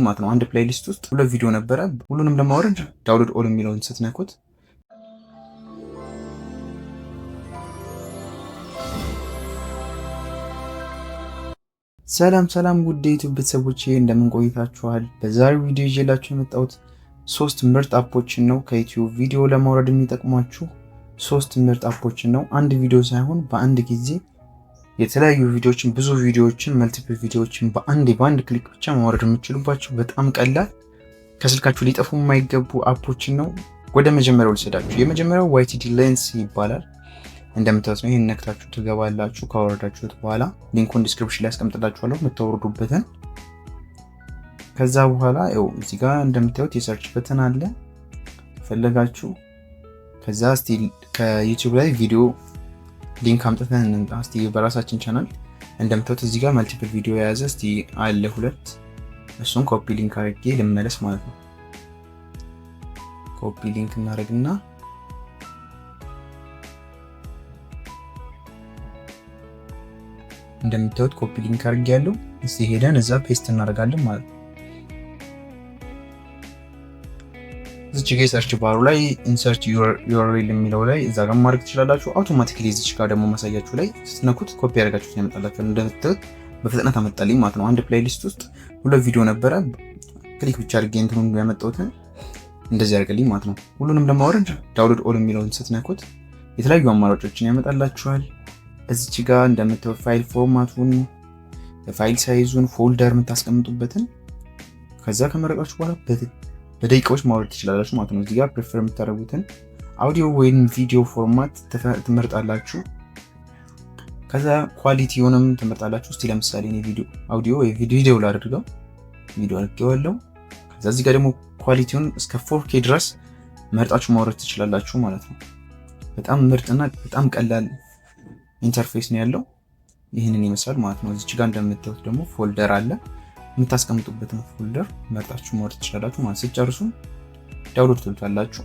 ማለት ነው። አንድ playlist ውስጥ ሁለት ቪዲዮ ነበረ። ሁሉንም ለማውረድ download all የሚለውን ስትነኩት ሰላም ሰላም ውድ የዩቲዩብ ቤተሰቦቼ እንደምን ቆይታችኋል? በዛሬው ቪዲዮ ይዤላችሁ የመጣሁት ሶስት ምርጥ app ኦችን ነው። ከዩቲዩብ ቪዲዮ ለማውረድ የሚጠቅሟችሁ ሶስት ምርጥ app ኦችን ነው። አንድ ቪዲዮ ሳይሆን በአንድ ጊዜ የተለያዩ ቪዲዮዎችን፣ ብዙ ቪዲዮዎችን፣ multiple ቪዲዮዎችን በአንድ click ብቻ ማውረድ የምትችሉባቸው በጣም ቀላል ከስልካችሁ ሊጠፉ የማይገቡ app ኦችን ነው። ወደ መጀመሪያው ልሰዳችሁ። የመጀመሪያው YTD Lens ይባላል። እንደምታዩት ነው። ይህን ነክታችሁ ትገባላችሁ። ካወረዳችሁት በኋላ link ኡን description ላይ አስቀምጥላችኋለሁ የምታወርዱበትን። ከዛ በኋላ ያው እዚህ ጋር እንደምታዩት የ search button አለ ፈለጋችሁ። ከዛ እስቲ ከዩቲዩብ ላይ ቪዲዮ link አምጥተን እንምጣ እስቲ በራሳችን ቻናል። እንደምታዩት እዚህ ጋር multiple ቪዲዮ የያዘ እስቲ አለ ሁለት። እሱን copy link አድርጌ ልመለስ ማለት ነው። copy link እናደርግና እንደምታዩት copy link አድርጌ ያለው እስቲ ሄደን እዛ paste እናደርጋለን ማለት ነው። እዚች ጋ search bar ኡ ላይ insert URL የሚለው ላይ እዛ ጋር ማድረግ ትችላላችሁ። Automatically እዚች ጋር ደግሞ ማሳያችሁ ላይ ስትነኩት ኮፒ ያደርጋችሁት ያመጣላችኋል። እንደምታዩት በፍጥነት አመጣልኝ ማለት ነው። አንድ playlist ውስጥ ሁለት ቪዲዮ ነበረ። Click ብቻ አድርጌ እንትኑን ያመጣሁትን እንደዚህ ያደርግልኝ ማለት ነው። ሁሉንም ለማውረድ download all የሚለውን ስትነኩት የተለያዩ አማራጮችን ያመጣላችኋል። እዚች ጋር እንደምታዩት file format ኡን፣ file size ኡን፣ folder የምታስቀምጡበትን ከዛ ከመረጣችሁ በኋላ በደቂቃዎች ማውረድ ትችላላችሁ ማለት ነው። እዚህ ጋር prefer የምታደርጉትን አውዲዮ ወይም ቪዲዮ format ትመርጣላችሁ። ከዛ quality ውንም ትመርጣላችሁ። እስቲ ለምሳሌ እኔ ቪዲዮ አውዲዮ ወይ ቪዲዮ ላድርገው፣ ቪዲዮ አድርጌዋለሁ። ከዛ እዚህ ጋር ደግሞ quality ውን እስከ 4K ድረስ መርጣችሁ ማውረድ ትችላላችሁ ማለት ነው። በጣም ምርጥና በጣም ቀላል interface ነው ያለው። ይህንን ይመስላል ማለት ነው። እዚች ጋር እንደምታዩት ደግሞ folder አለ። የምታስቀምጡበትን folder መርጣችሁ ማውረድ ትችላላችሁ ማለት። ስትጨርሱ download ትሉታላችሁ።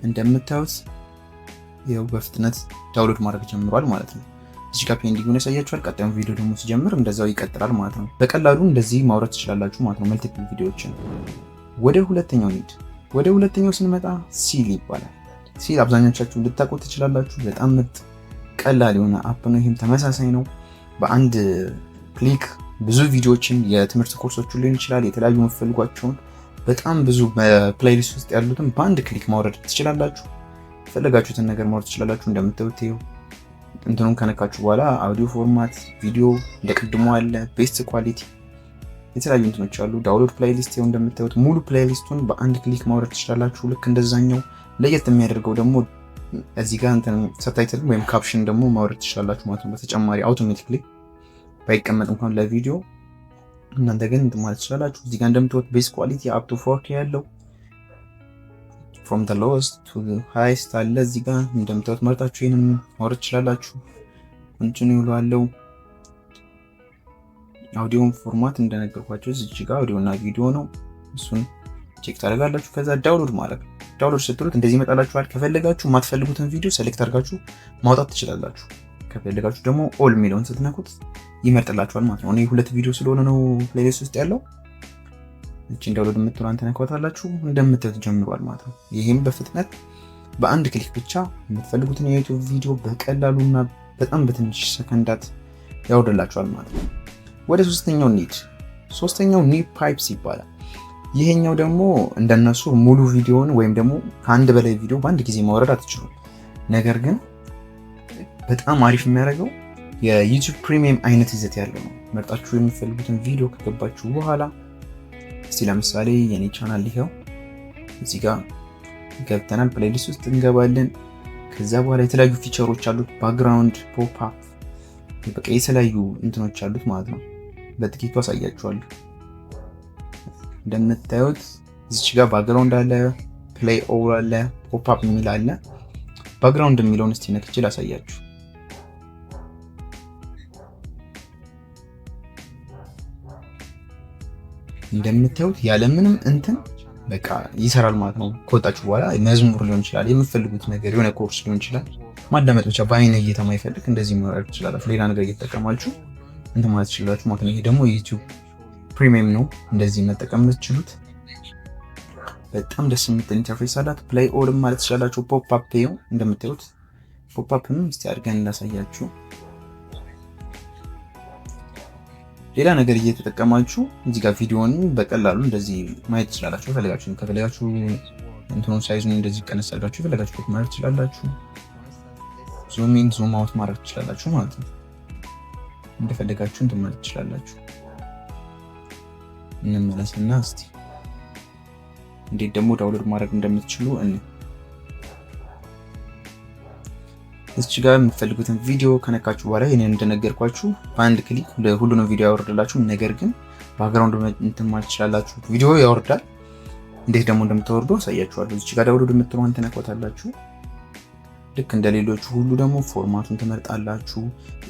እንደምታዩት ይኸው በፍጥነት download ማድረግ ጀምሯል ማለት ነው። እዚህ ጋር pending ያሳያችኋል። ቀጣዩን ቪዲዮ ደግሞ ሲጀምር እንደዛው ይቀጥላል ማለት ነው። በቀላሉ እንደዚህ ማውረድ ትችላላችሁ ማለት ነው፣ multiple ቪዲዮዎችን። ወደ ሁለተኛው need ወደ ሁለተኛው ስንመጣ Seal ይባላል። Seal አብዛኞቻችሁ ልታውቁት ትችላላችሁ። በጣም ምርጥ ቀላል የሆነ app ነው። ይህም ተመሳሳይ ነው። በአንድ click ብዙ ቪዲዮዎችን የትምህርት ኮርሶችን ሊሆን ይችላል፣ የተለያዩ የምትፈልጓቸውን በጣም ብዙ playlist ውስጥ ያሉትን በአንድ click ማውረድ ትችላላችሁ። የፈለጋችሁትን ነገር ማውረድ ትችላላችሁ። እንደምታዩት ይኸው እንትኑን ከነካችሁ በኋላ audio format፣ ቪዲዮ እንደ ቅድሞ አለ፣ best quality፣ የተለያዩ እንትኖች አሉ። Download playlist ይኸው እንደምታዩት ሙሉ playlist ኡን በአንድ click ማውረድ ትችላላችሁ። ልክ እንደዛኛው ለየት የሚያደርገው ደግሞ እዚህ ጋር እንትን subtitle ወይም caption ደግሞ ማውረድ ትችላላችሁ ማለት ነው። በተጨማሪ automatically ባይቀመጥ እንኳን ለቪዲዮ እናንተ ግን እንትን ማለት ትችላላችሁ። እዚህ ጋር እንደምታዩት best quality up to 4K ያለው from the lowest to highest አለ። እዚህ ጋር እንደምታዩት መርጣችሁ ይህንን ማውረድ ትችላላችሁ። Continue ይለዋለው። Audio ን format እንደነገርኳቸው እዚህ ጋር አውዲዮ እና ቪዲዮ ነው። እሱን check ታደርጋላችሁ። ከዛ download ማለት ነው። Download ስትሉት እንደዚህ ይመጣላችኋል። ከፈለጋችሁ የማትፈልጉትን ቪዲዮ select አድርጋችሁ ማውጣት ትችላላችሁ። ከፈለጋችሁ ደግሞ all የሚለውን ስትነኩት ይመርጥላችኋል ማለት ነው። እኔ ሁለት ቪዲዮ ስለሆነ ነው playlist ውስጥ ያለው። እቺን download የምትለዋን ትነኳታላችሁ። እንደምታዩት ጀምሯል ማለት ነው። ይህም በፍጥነት በአንድ click ብቻ የምትፈልጉትን የዩቲዩብ ቪዲዮ በቀላሉና በጣም በትንሽ ሰከንዳት ያወርድላችኋል ማለት ነው። ወደ ሶስተኛው እንሂድ። ሶስተኛው New Pipes ይባላል። ይሄኛው ደግሞ እንደነሱ ሙሉ ቪዲዮን ወይም ደግሞ ከአንድ በላይ ቪዲዮ በአንድ ጊዜ ማውረድ አትችሉም። ነገር ግን በጣም አሪፍ የሚያደርገው የዩቲዩብ Premium አይነት ይዘት ያለው ነው። መርጣችሁ የምትፈልጉትን ቪዲዮ ከገባችሁ በኋላ እስቲ ለምሳሌ የኔ ቻናል ይኸው እዚህ ጋር ገብተናል። Playlist ውስጥ እንገባለን። ከዛ በኋላ የተለያዩ feature ኦች አሉት። Background፣ pop up፣ በቃ የተለያዩ እንትኖች አሉት ማለት ነው። በጥቂቱ አሳያችኋለሁ። እንደምታዩት እዚች ጋር background አለ፣ play all አለ፣ pop up የሚል አለ። Background የሚለውን እስቲ ነክቼ ላሳያችሁ። እንደምታዩት ያለምንም እንትን በቃ ይሰራል ማለት ነው። ከወጣችሁ በኋላ መዝሙር ሊሆን ይችላል፣ የምትፈልጉት ነገር የሆነ ኮርስ ሊሆን ይችላል። ማዳመጥ ብቻ በአይነ እይታ ማይፈልግ እንደዚህ ማድረግ ትችላላችሁ። ሌላ ነገር እየተጠቀማችሁ እንትን ማለት ትችላላችሁ ማለት ነው። ይሄ ደግሞ የዩቲዩብ Premium ነው እንደዚህ መጠቀም የምትችሉት። በጣም ደስ የምትል interface አላት። Play all ም ማለት ትችላላችሁ። Pop up ይኸው እንደምታዩት pop up ም እስቲ አድርገን እንዳሳያችሁ። ሌላ ነገር እየተጠቀማችሁ እዚህ ጋር ቪዲዮን በቀላሉ እንደዚህ ማየት ትችላላችሁ። ከፈለጋችሁ ከፈለጋችሁ እንትኑን size ኡን እንደዚህ ቀነስ አድርጋችሁ የፈለጋችሁበት ማለት ትችላላችሁ። Zoom in zoom out ማድረግ ትችላላችሁ ማለት ነው። እንደፈለጋችሁ እንትን ማለት ትችላላችሁ። እንመለስና እስቲ እንዴት ደግሞ download ማድረግ እንደምትችሉ እኔ እዚች ጋር የምትፈልጉትን ቪዲዮ ከነካችሁ በኋላ ይሄንን እንደነገርኳችሁ በአንድ click ሁሉንም ቪዲዮ ያወርድላችሁ። ነገር ግን background እንትን ማለት ትችላላችሁ። ቪዲዮ ያወርዳል። እንዴት ደግሞ እንደምታወርዱ አሳያችኋለሁ። እዚች ጋር download የምትለዋን ትነኳታላችሁ። ልክ እንደ ሌሎቹ ሁሉ ደግሞ format ኡን ትመርጣላችሁ።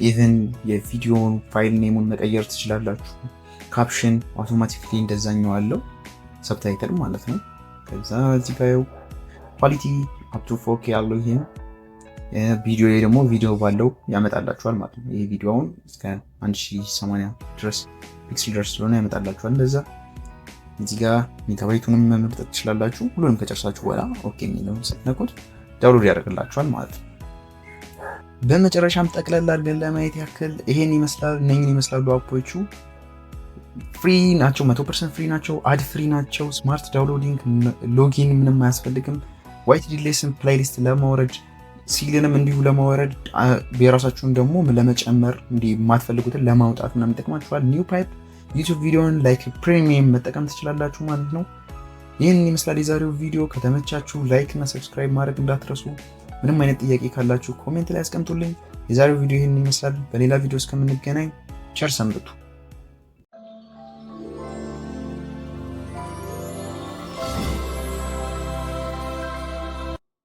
Even የቪዲዮውን file name ኡን መቀየር ትችላላችሁ። Caption automatically እንደዛኛው አለው subtitle ማለት ነው። ከዛ እዚህ ጋር quality up to 4K ያለው ይሄም ቪዲዮ ላይ ደግሞ ቪዲዮ ባለው ያመጣላችኋል ማለት ነው። ይሄ ቪዲዮውን እስከ 1080 ድረስ pixel ድረስ ስለሆነ ያመጣላችኋል። እንደዛ እዚህ ጋር ሜጋባይቱንም መምረጥ ትችላላችሁ። ሁሉንም ከጨርሳችሁ በኋላ okay የሚለውን ስትነኩት download ያደርግላችኋል ማለት ነው። በመጨረሻም ጠቅለል አድርገን ለማየት ያክል ይሄን ይመስላል። እነኝን ይመስላሉ app ኦቹ። Free ናቸው፣ 100% free ናቸው፣ ad free ናቸው። Smart downloading፣ login ምንም አያስፈልግም። YT ዲሌስን playlist ለማውረድ፣ ሲልንም እንዲሁ ለማውረድ፣ የራሳችሁን ደግሞ ለመጨመር፣ እንዲህ የማትፈልጉትን ለማውጣት ምናምን ይጠቅማችኋል። NewPipe YouTube ቪዲዮን like premium መጠቀም ትችላላችሁ ማለት ነው። ይህን ይመስላል የዛሬው ቪዲዮ። ከተመቻችሁ like እና subscribe ማድረግ እንዳትረሱ። ምንም አይነት ጥያቄ ካላችሁ comment ላይ አስቀምጡልኝ። የዛሬው ቪዲዮ ይህን ይመስላል። በሌላ ቪዲዮ እስከምንገናኝ ቸር ሰንብቱ።